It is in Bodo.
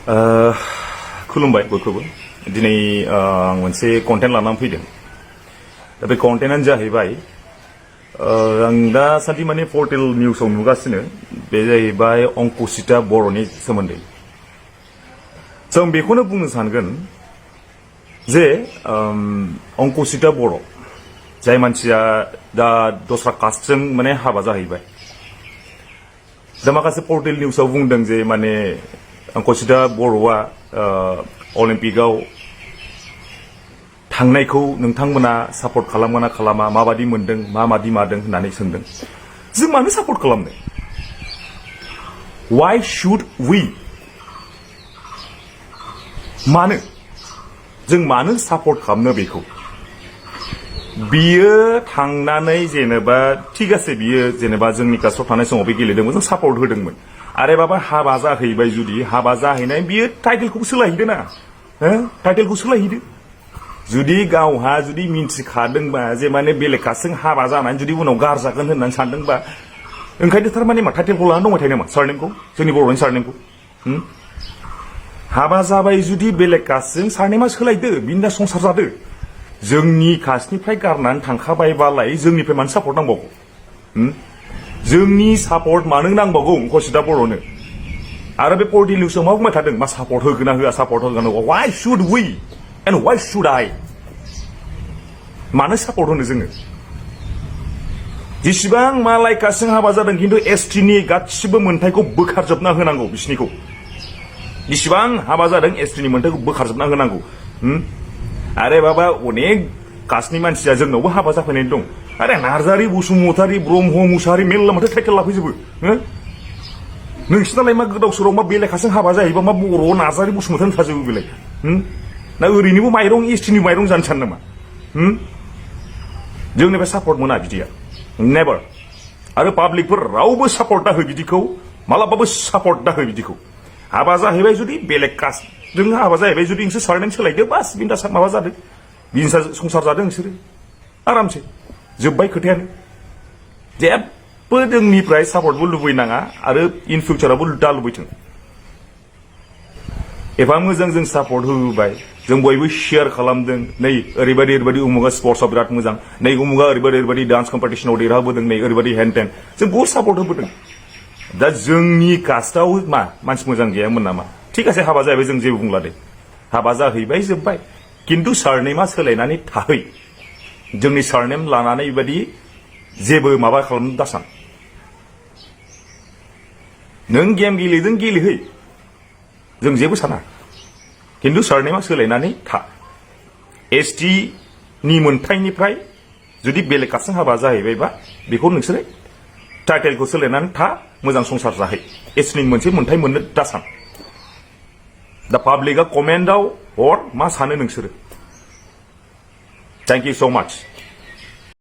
खुलुमबाय बयखौबो दिनै आं मोनसे कन्टेन्ट लानानै फैदों दा बे कन्टेन्टआनो जाहैबाय आं दासान्दि माने पर्टेल निउसाव नुगासिनो बे जाहैबाय अंकुशिता बर'नि सोमोन्दै जों बेखौनो बुंनो सानगोन जे अंकुशिता बर' जाय मानसिया दा दस्रा कास्टजों माने हाबा जाहैबाय दा माखासे पर्टेल निउसाव बुंदों जे माने अंकुशिता बर'आ अलिम्पिकआव थांनायखौ नोंथांमोना सापर्ट खालामगोन ना खालामा माबादि मोनदों माबादि मादों होननानै सोंदों जों मानो सापर्ट खालामनो why should we मानो जों मानो सापर्ट खालामनो बेखौ बियो थांनानै जेनेबा ठीक आसे बियो जेनेबा जोंनि कास्टआव थानाय समाव बे गेलेदोंमोन जों सापर्ट होदोंमोन आरे बाबा हाबा जाहैबाय जुदि हाबा जाहैनाय बियो टाइटेलखौ सोलायहैदो ना टाइटेलखौ सोलायहैदो जुदि गावहा जुदि मिन्थिखादोंबा जे माने बेलेग कास्टजों हाबा जानानै जुदि उनाव गारजागोन होननानै सानदोंबा ओंखायनो थारमाने मा टाइटेलखौ लानानै दंबाय थायो नामा सारनेमखौ जोंनि बर'नि सारनेमखौ हाबा जाबाय जुदि बेलेग कास्टजों सारनेमा सोलायदो बिनि दा संसार जादो जोंनि कास्टनिफ्राय गारनानै थांखाबायबालाय जोंनिफ्राय मानो सापर्ट नांबावगौ जोंनि सापर्ट मानो नांबावगौ अंकुशिता बर'नो आरो बे पर्टेल निउसआव मा बुंबाय थादों मा सापर्ट होगोन ना होआ सापर्ट होगोन why should we and why should I मानो सापर्ट होनो जोङो जेसेबां मालाय कास्टजों हाबा जादों खिन्थु एसटिनि गासिबो मोन्थायखौ बोखारजोबना होनांगौ बिसिनिखौ जेसेबां हाबा जादों एसटिनि मोन्थायखौ बोखारजोबना होनांगौ आरे बाबा अनेक कास्टनि मानसिया जोंनावबो हाबा जाफैनाय दं आरे नार्जारि बसुमतारि ब्रह्म मुसाहारि मेल्ला माथो टाइटेल लाफैजोबो नोंसिनालाय मा गोदाव सोराव मा बेलेग कास्टजों हाबा जाहैबा मा बर' नार्जारि बसुमतारि थाजोबो बेलाय ना ओरैनोबो माइरं एसटिनि माइरं जानो सानो नामा जोंनिफ्राय सापर्ट मोना बिदिया नेभार आरो पाब्लिकफोर रावबो सापर्ट दा हो बिदिखौ मालाबाबो सापर्ट दा हो बिदिखौ हाबा जाहैबाय जुदि बेलेग कास्टजों हाबा जाहैबाय जुदि नोंसोर सारनेम सोलायदो बास बिनि दा माबा जादों बिनि संसार जादों नोंसोरो आरामसे जोब्बाय खोथायानो जेबो जोंनिफ्राय सापर्टबो लुबैनाङा आरो इन फिउचारावबो दा लुबैथों एफा मोजां जों सापर्ट होबाय जों बयबो शेयार खालामदों नै ओरैबायदि उमुगा स्पर्ट्सआव बिराद मोजां नै उमुगा ओरैबायदि डान्स कम्पिटिशनाव देरहाबोदों नै ओरैबायदि हेन टेन जों बहुत सापर्ट होबोदों दा जोंनि कास्टआव मा मानसि मोजां गैयामोन नामा ठीक आसे हाबा जाहैबाय जों जेबो बुंला दे हाबा जाहैबाय जोब्बाय किन्तु सारनेमा सोलायनानै थाहै जोंनि सारनेम लानानै बेबायदि जेबो माबा खालामनो दासान नों गेम गेलेदों गेलेहै जों जेबो साना किन्तु सारनेमा सोलायनानै था एसटि नि मोन्थायनिफ्राय जुदि बेलेग कास्टजों हाबा जाहैबायबा बेखौ नोंसोरो टाइटेलखौ सोलायनानै था मोजां संसार जाहै एसटिनि मोनसे मोन्थाय मोननो दासान दा पाब्लिकआ कमेन्टआव हर मा सानो नोंसोरो थेंक इउ सो माच